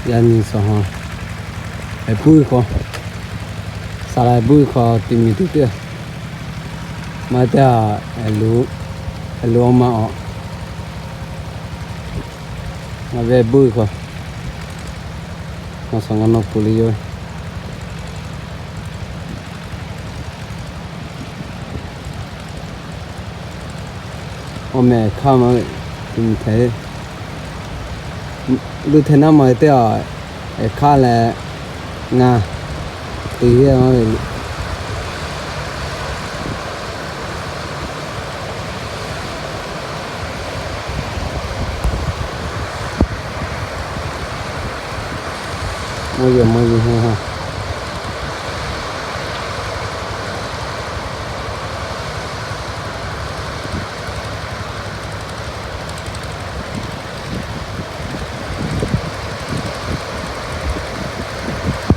Yaꞈ nyi suhˍ ha, ehˍ buˇ hk'aw, saˍ laˍ buˇ hk'aw ti miˬ teˇ teˇ, maˇ teˇ, ehˍ lo maˇ awˬ, ngaˬ ve buˇ hk'aw, ngaˬ suhˍ ngaˬ nawˬ kuˬ le yoˬ. Awˬ meh hk'aˇ ma ve, hteꞈ, luˇ hteꞈ naˉ ma ve teˇ a, ehˍ hk'aˇ leh ngaˬ te ve maˇ ve le. Mvuhˇ yeˬ mvuhˇ yeˬ ha ha.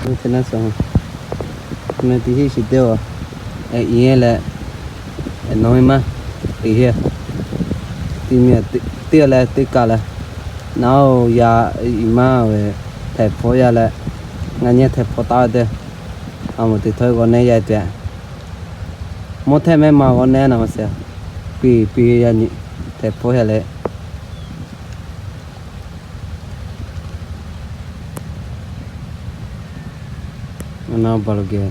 Mvuhˇ teˇ naˉ suhˍ, meh teˇ hinˉ shiˍ teˇ a, ehˍ iˉ leh, ehˍ nawˬ ve maˇ, teˇ hinˉ, ti miˬ teˇ a leh teˇ kaˬ leh, naˉ oˬ yaˇ iˉ maˇ ve, hteꞈ hpawˇ yaˇ leh, ngaˬ nyi hteꞈ hpawˇ taˍ ve teˇ, a moˍ teˇ htawˇ g'awˇ nehˇ yaˇ te, mvuhˇ hteˇ mehˆ ma g'awˇ nehˇ naˍ ma se, piˇ piˇ yaˇ nyi, hteꞈ hpawˇ yaˇ leh Naˉ baˬ lo geh.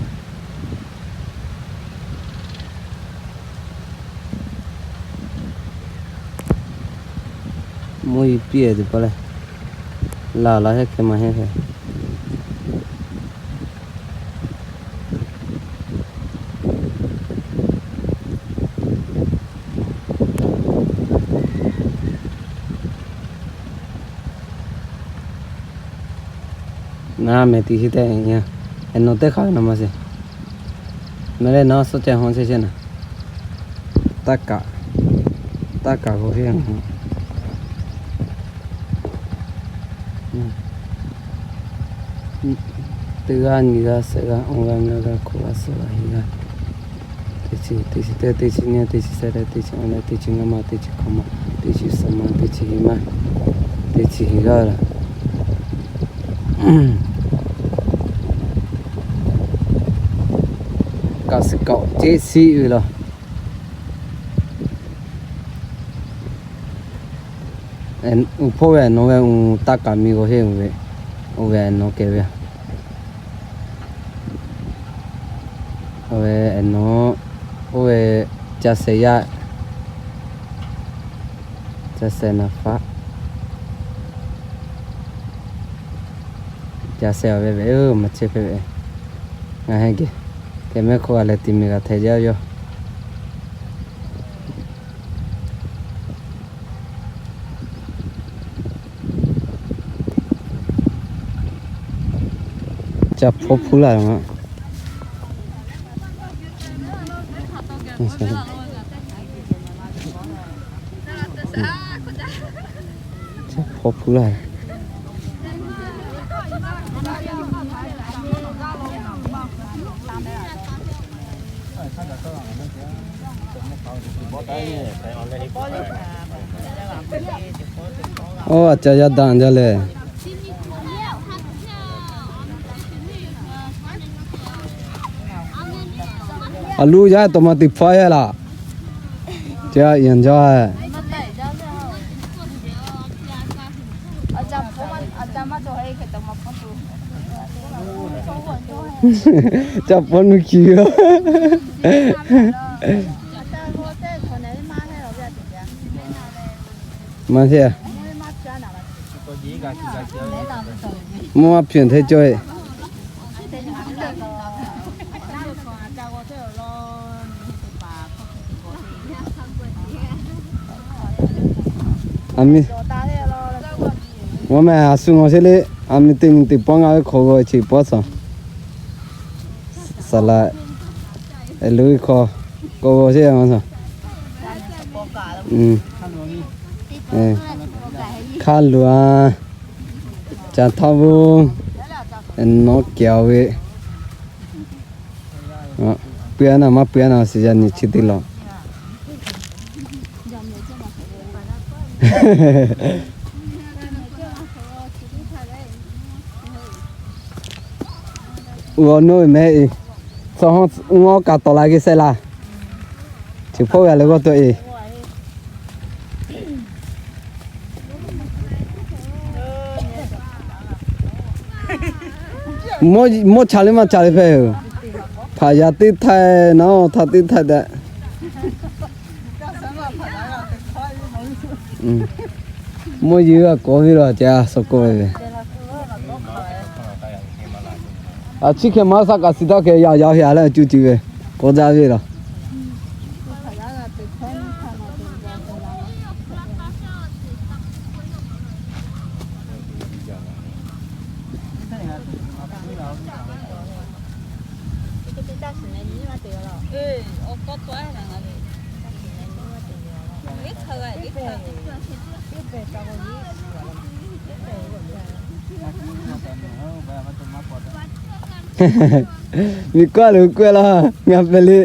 Mvuhˇ yeˬ piˇ e teˇ hpaˍ leh, laˬ laˬ heˆ hk'e maˇ heˆ hk'e. Naˉ meh teˇ hinˉ teˇ, ehˍ nawˬ teˇ hk'aˇ naˍ ma se. Meh leh nawˬ suhˉ ceh hawˉ chehˇ chehˇ naˍ. Taˇ kaꞈ, taˇ kaꞈ k'o heˆ. Teˇ g'aˇ nyi g'aˇ shehˆ g'aˇ awˬ g'aˇ ngaˇ g'aˇ hk'awꞈ g'aˇ suhˍ g'aˇ heˆ g'aˇ. Teˇ chi, teˇ chi teˇ, teˇ chi nyiˇ, teˇ chi shehˆ leh, teˇ chi awˬ leh, teˇ chi ngaˇ ma, teˇ chi hkawꞈ ma, teˇ chi suhˍ ma, teˇ chi hiˍ ma, teˇ chi hiˍ g'aˇ la. Kaꞈ suh kaꞈ ceˇ shiˆ ve laˬ. Uˬ hpawˇ ve nawˬ ve uˬ taˇ kaꞈ miˬ g'awˬ heˆ ve, oˇ ve nawˬ kehˬ ve. Oˇ ve nawˬ, oˇ ve ca shehˍ yaˇ, ca shehˍ naˍ faˉ, ca shehˍ awˬ ve ve maˇ chehˇ hpehꞈ ve. Ngaˬ heˆ geh, kehˬ mehˆ hk'oˆ g'a leh ti miˬ g'a hteꞈ jaˇ ve yoˬ. Ca hpawˇ hpuˇ laˇ ve. Ca hpawˇ hpuˇ laˇ ve. Oˇ, a ca yaˇ daꞈ jaˇ leh. A luˇ yaˇ tawꞈ ma teˇ hpaˍ yaˇ laˬ. Ca yanˍ jaˇ. Ca hpawˇ nuˇ hkiˬ ve. Maˇ heˆ. Mvuhˇ maˇ hpehꞈ hteˇ cawˇ e. A miˬ, mvuhˇ meh a shu ngawˬ sheˆ le, a miˬ teˇ miˬ teˇ pawˆ ngaˬ ve hk'aw g'aw chi pawˆ suhˍ. Saˍ laˍ, ehˍ lo ve hk'aw, k'o g'aw sheˆ a suhˍ. Hkaˇ luˬ a, ca htaˇ vuˇ, nawˉ kehˬ ve. Pui a naˍ maˇ pui a naˍ shiˍ yaˇ nyi chi teˇ law. G'aw nuˇ ve mehˍ e, tcuh hawˉ ngawˉ kaꞈ tawˍ la geh sehˍ laˇ. Chi hpawˇ g'a leh g'awˇ tuˬ e. Mawˇ cha leh maˇ ca leh hpehꞈ yoˬ. Hpaꞈ yaꞈ teˇ htaiˇ naˉ, htaꞈ teˇ htaiˇ daꞈ. Mawˇ yehˬ g'a kawꞈ ve la ca suh kawˆ ve ve. A ciˉ hkeh maˇ saˆ kaꞈ suh taˇ hkeh yaꞈ yaꞈ hkeh a leh cuˇ cuˇ ve k'awꞈ jaˇ ve laˬ. Miˬ kawˆ leh kawˆ laˇ ngaˬ pehꞈ le.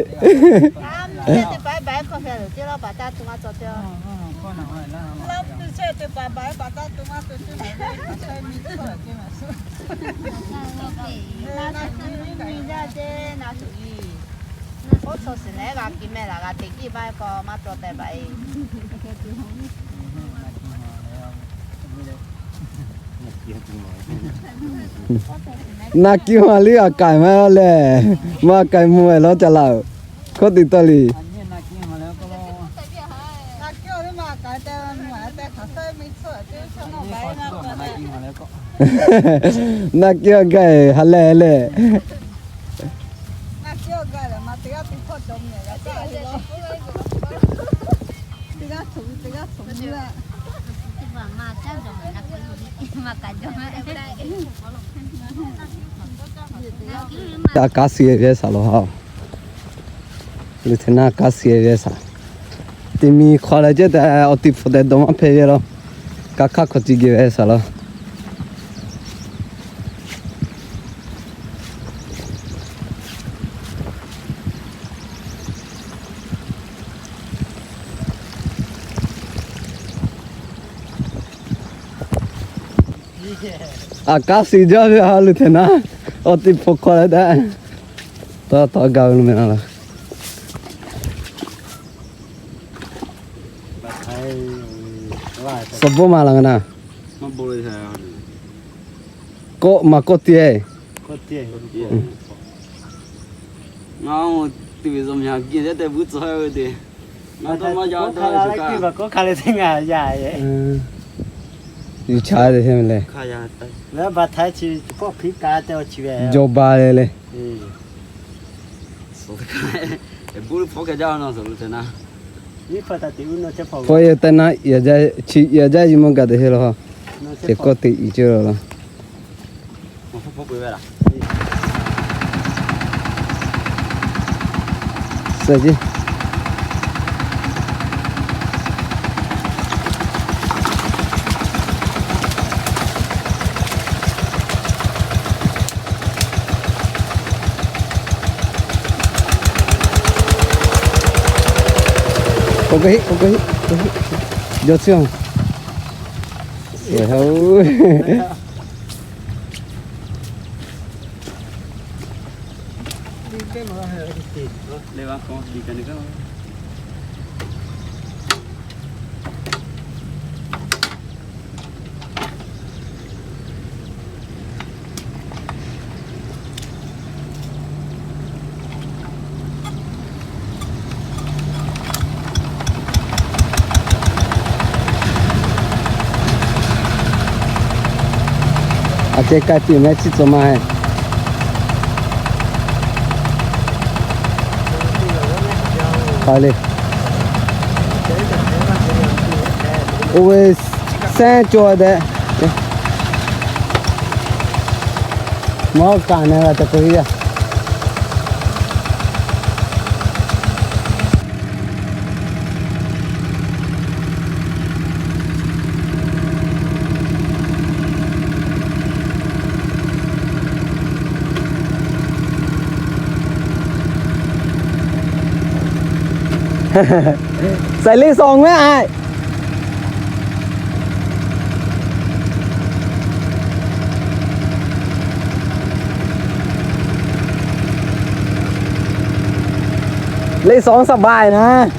Na kiˇ ma liˇ a k'ai maˇ lehˬ, maˇ k'ai mvuh e lawˉ ca laˇ-oˬ. Hkawˇ te tawˇ le. Na kiˇ a gaˇ e ha lehˬ lehˬ. A kaˉ suh ve saˍ laˬ ha. Lieutenant kaˉ suh ve saˍ. Teˇ miˬ hk'aw leh ceh tehꞈ awˬ teˇ hpu tehꞈ dawˇ maˇ hpehꞈ ve law. Kaꞈ hk'aˇ hk'aw ci geh ve saˍ laˬ. A kaˉ suh jaˇ ve ha Lieutenant, awˬ teˇ hpu hk'aw leh tehꞈ, tawˇ tawˇ gaˇ ve lo meh na laˬ. Suh bvuhˇ ma laˬ ngaˬ na. Kawˆ maˬ kawˆ te. Yuˬ cha ve le. Baˬ htaˇ chi, hpawˇ hk'e kaꞈ te awˬ chi ve. Hpawˇ yehˬ teˇ naˆ, chi yaꞈ jaˇ yuˬ mawˇ gaˬ teꞈ he law. Teˇ kawˆ teꞈ iˍ ceuˬ law. K'o ka heˆ, k'o ka heˆ, k'o ka heˆ. Jawˇ chi a. A ceh k'ai piˇ meh chi tcuh ma he. K'ai le. Oˇ ve sehˉ cawˬ deh. Mawˇ kaꞈ na g'a te k'o yaˇ. Sai le song ve ai. Leh sawˉ sawˉ baiˇ na.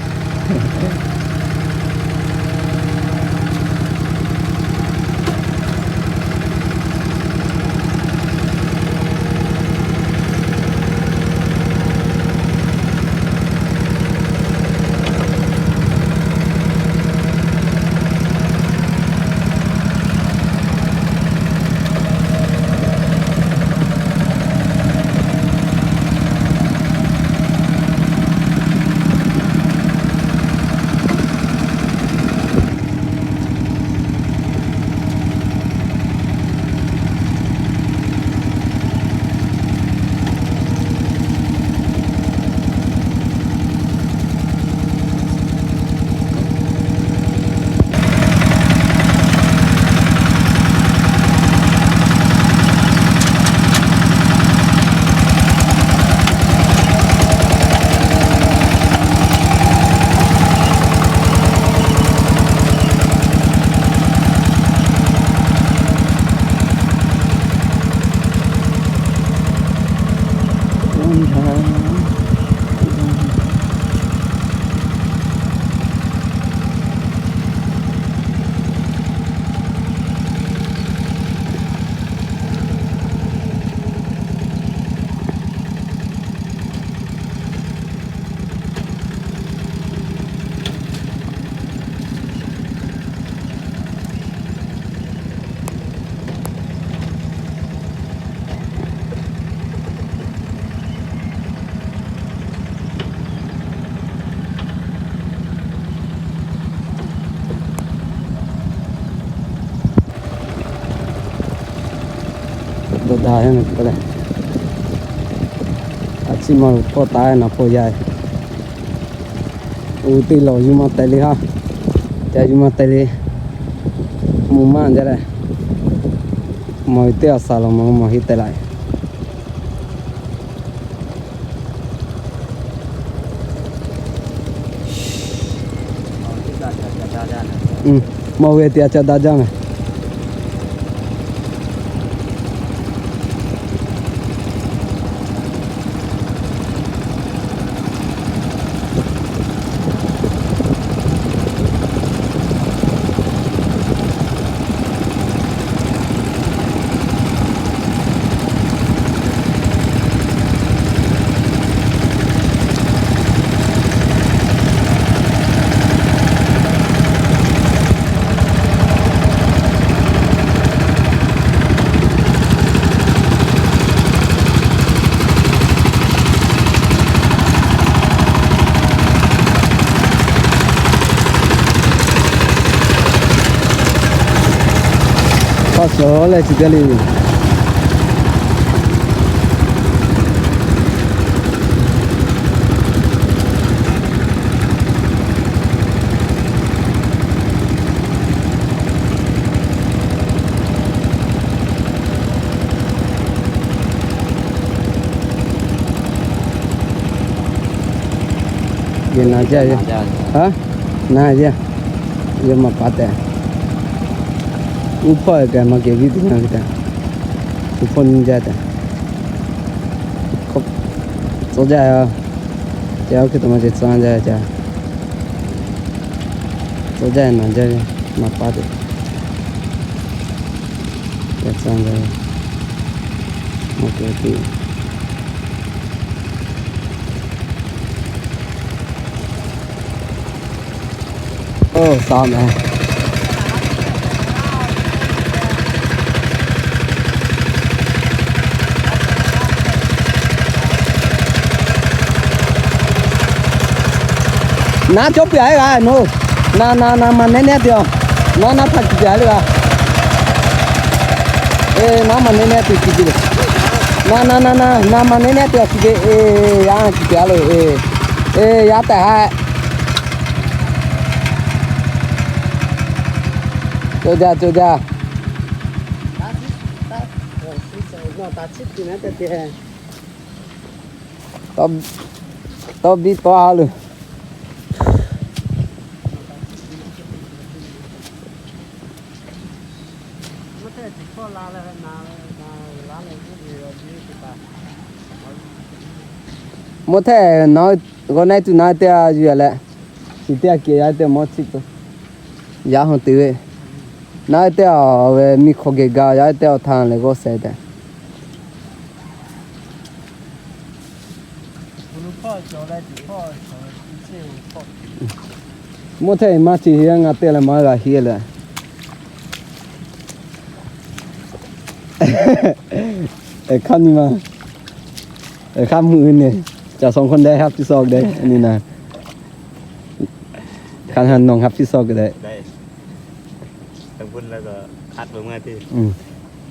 Dawˇ daꞈ yaˇ na k'oˆ leh, a ciˉ ma hpawˇ taˍ naˍ hpawˇ yaˇ. Uˉ teˇ lawˬ yuˬ maˇ teh le haˉ, ca yuˬ maˇ teh le, mvuhˇ maˇ jaˇ leh, mawˬ ve teˇ a saˍ laˬ mawˬ mawˬ heˆ teh laꞈ. Mawˬ ve teˇ a ca daꞈ jaˇ meh. Hk'a shuˍ leh chi teˇ le. Yehˬ naˍ jaˇ ve, haˉ, naˍ jaˇ. Yehˬ maˇ pa tehꞈ, uˉ hpawˇ kaꞈ maˇ kehˬ viˉ teˇ naˇ ve tehꞈ, uˉ hpawˇ nyiˇ jaˇ tehꞈ, tcuh jaˇ. Ca oˇ hk'e taꞈ maˇ ceh tcuh jaˇ ca. Tcuh jaˇ naˍ jaˇ ve, maˇ pa tehꞈ, ca tcuh jaˇ ve, maˇ kehˬ tuˬ. Oˇ, sa meh. Naˉ cawˇ piˇ a g'a no. Na na na maˇ nehˉ nehˉ te a. Naˉ naˉ htaˇ kiˬ piˇ a le g'a. Eˬ, naˉ maˇ nehˉ nehˉ te kiˬ piˇ le. Na na na na na maˇ nehˉ nehˉ te a kiˬ piˇ. Eˬ, yaˇ kiˬ piˇ a le. Eˬ, eˬ, yaˇ tehꞈ ha. Cawˬ jaˇ, cawˬ jaˇ. Tawˇ biˇ tawˇ a le. Mawˇ hteˇ, nawˬ g'awˇ nehˉ tuˬ naˉ teˇ g'aˇ yuˬ leh, chi teˇ g'aˇ kehˬ yaˇ teˇ mawˇ ciˉ k'o, yaˇ hawˬ te ve, naˉ teˇ g'aˇ ve miˬ hk'aw geh gaˇ yaˇ teˇ g'aˇ htaˇ leh g'awˇ sheh tehꞈ. Mawˇ hteˇ maˇ ci heˆ, ngaˬ teˇ leh maˇ g'a heˆ leh. Hk'aˇ nyi ma, hk'aˇ mvuhˇ uiˍ neˬ, ca song hk'aw deh haˉ piˇ sawˇ deh nyi na. Hk'aˇ nawˬ haˉ piˇ sawˇ deh.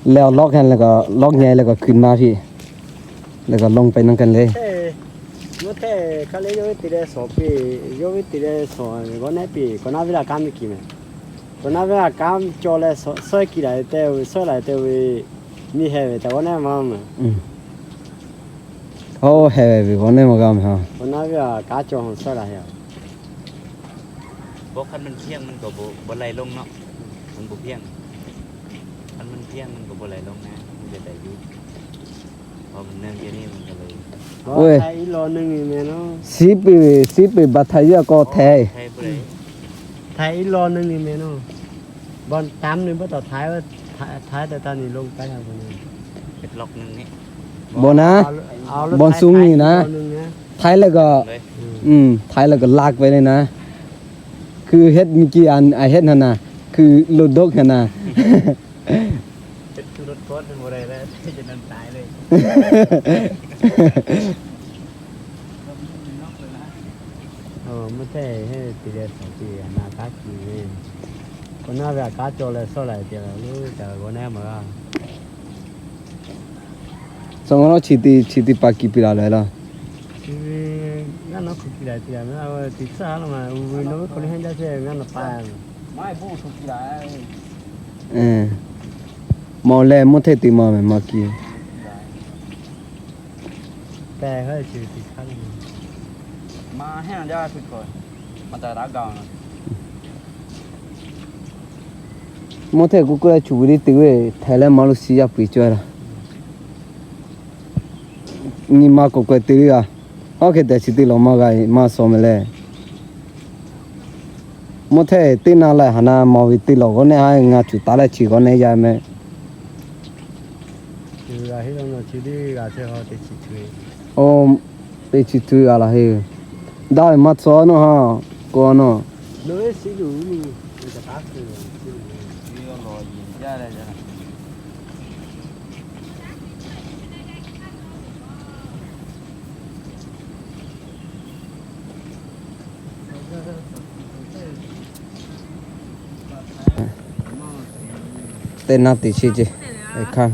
Leh awˬ lawˇ k'ai leh k'o, lawˇ nyi leh k'o hkui maˇ piˇ, leh k'o lawˇ pehꞈ nawˇ k'ai le. Mawˇ hteˇ, hk'aˇ leh yawˇ ve te leh shawˍ piˇ, yawˇ ve te leh shawˍ g'awˇ nehˉ piˇ, k'awꞈ naˉ ve laˇ kanˉ miˇ kiˬ mehˍ. K'awꞈ naˉ ve laˇ kanˉ cawˬ leh suhˉ kiˬ laˬ te ve, suhˉ laˬ te ve, miˇ heh ve tehꞈ g'awˇ nehˉ maˇ mehˍ. Oˇ, heh ve ve g'awˇ nehˉ maˇ g'a mehˍ ha. K'awꞈ naˉ ve laˇ kanˉ cawˬ suhˉ laˬ heh. Siˉ peuˬ, siˉ peuˬ baˬ htaiˍ yaˇ k'o htaiˍ. Htaiˍ iˉ law neˇ nyi meh naˇ, bon tam nyi bon taw htaiˍ, htaiˍ taˇ taˇ nyi lo k'ai ha bon naˇ, bon na, bon sung nyi na, htaiˍ leh k'o, htaiˍ leh k'o laˇ k'ai ve le na, hkui heˆ nyi kiˇ a heˆ na na, hkui lo doˆ na na. Mvuhˇ hteˇ heˆ te leh shawˍ piˇ na kanˉ kiˬ ve, k'awꞈ naˉ ve a kanˉ cawˬ leh suhˉ laˬ te la lo ca g'awˇ nehˉ maˇ g'a. Suhˉ g'awˇ nawˉ chi teˇ, chi teˇ pa kiˬ piˇ la leh laˇ. Ngaˬ nawˉ hk'u kiˬ la te la, teˇ tcuhˉ lo ma u ve nawˬ ve hk'aw le hehnˇ jaˇ chehˇ ve ngaˬ nawˉ pa. Mawˬ leh mvuhˇ hteˇ te maˇ mehˍ maˇ kiˇ. Mvuhˇ hteˇ k'oˆ k'oˆ leh cuˬ ve le te ve htaiˍ leh maˇ lo shiˍ yaˇ peu eˬ cawˬ laˇ. Nyi ma k'awꞈ k'awꞈ te le g'a. Oˇ hk'e tehꞈ chi teˇ lawˬ maˇ g'a maˇ suh meh leh. Mvuhˇ hteˇ teˇ naˇ leh haˍ na mawˬ ve teˇ lawˬ g'awˇ nehˉ ha ngaˬ cuˬ taˍ leh chi g'awˇ nehˉ yaˇ meh. Oˇ, teˇ chi tuˬ g'a laˬ heˆ. Daˇ ve maˇ tcuh nawˇ ha, k'o nawˇ. Teˇ naˇ teˇ chi ce, hk'aˇ.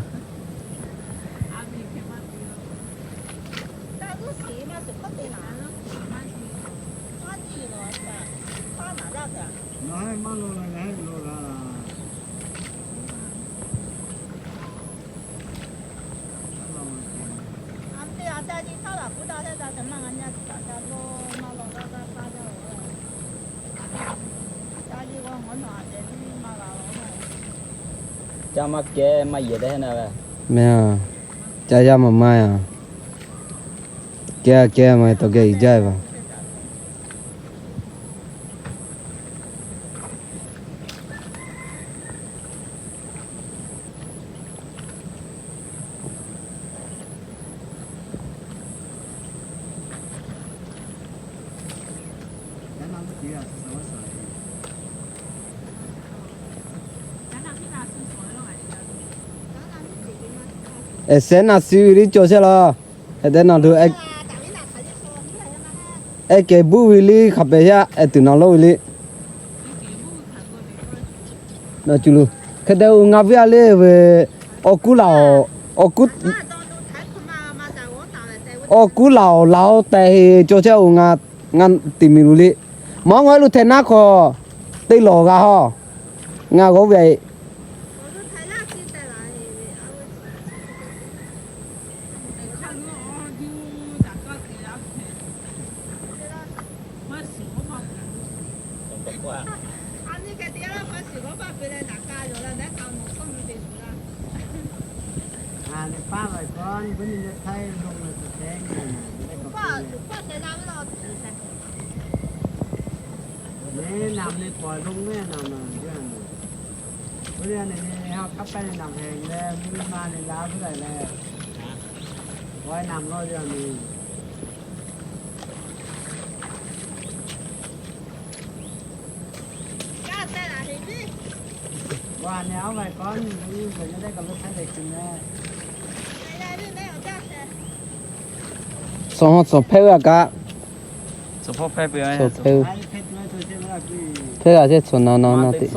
Ca maˇ kehˉ maˇ yehˬ dehꞈ heˆ na ve. Meh a, ca yaˇ maˇ maˇ a. Kehˉ kehˉ maˇ taw geh iˉ jaˇ ve. Ehˬ, sehˉ naˬ suh ve liˇ cawˬ chehˇ laˇ. Hk'e te naˬ lo, ehˉ kehˬ buˆ ve liˇ hk'a pehˍ yaˇ, ehˉ tuˬ naˬ lonˉ ve liˇ. Naˬ cuˬ lo, hk'e te ngaˬ viˉ a le ve, awˬ kuˉ laˬ awˬ, awˬ kuˉ, awˬ kuˉ laˬ awˬ laˬ awˬ tehˬ heˍ cawˬ chehˇ oˬ ngaˬ, ngaˬ teˇ miˬ lo liˇ. Mawˬ ngaˬ hui lo htehꞈ naˉ hk'aw, teˇ lawˬ g'a haw. Ngaˬ g'awˇ ve a e. Neh paˉ vaiˬ kawˉ, bvuhˇ nyi leh htaiˇ lon leh tawˬ teh nyi, neh kawˬ te leh, neh naˬ leh pawˍ lon ve naˬ maˬ jaˇ nyi. Oˇ ve neh neh ha k'aˉ pehˇ leh naˬ hpehꞈ leh, mvuhˇ ma neh la ve laiˬ leh, kawehˇ naˬ lawˇ jaˇ nyi. Tcuh hawˇ tcuh hpehˇ ve a kaꞈ, hpehˇ a ceˇ tcuh na na na teꞈ.